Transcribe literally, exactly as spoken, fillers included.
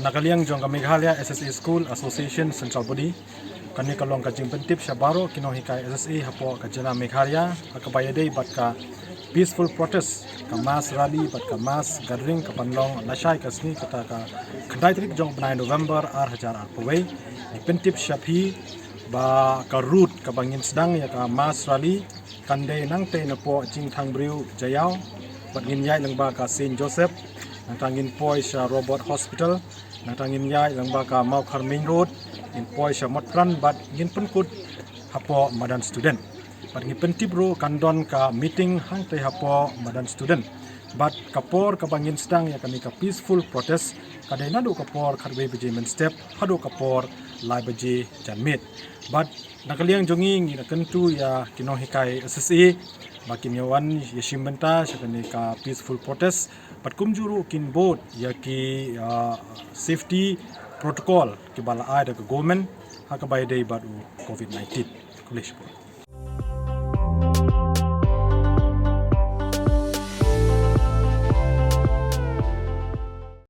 Na ka liang jong ka Meghalaya S S A School Association Central Body, kane ka long ka jingpyntip sha baroh ki nonghikai S S A hapoh ka jylla Meghalaya ha kaba ïadei bad ka peaceful protest, ka mass rally bad ka mass gathering ka ban long lashai ka sngi kata ka khyndai tarik jong u bnai November ar hajar arphew wei. Ngi pyntip sha phi ba ka route kaba ngin sdang ïa ka mass rally kan dei nangtei napoh Jingthangbriew Jaïaw bad ngin ïaid lyngba ka Saint Joseph, nangta ngin poi sha Robert Hospital, nangta ngin ïaid lyngba ka Mawkhar Main Road, ngin poi sha Motpran bad ngin pynkut hapoh Madan Student. Bad ngi pyntip ruh kan don ka meeting hangtei hapoh Madan Student. Bad ka por kaba ngin sdang ïa kane ka peaceful protest ka dei naduh ka por khatwei baje mynstep haduh ka por lai baje janmiet. Bad na ka liang jong ngi, ngi la kyntu ïa ki nonghikai S S A ba kin ïa wan ïa shim bynta sha kane ka peaceful protest bad kumjuh ruh kin bud ïa ki, ah, safety protocol kiba la ai da ka government ha kaba ïadei bad u covid nineteen. Khublei shibun.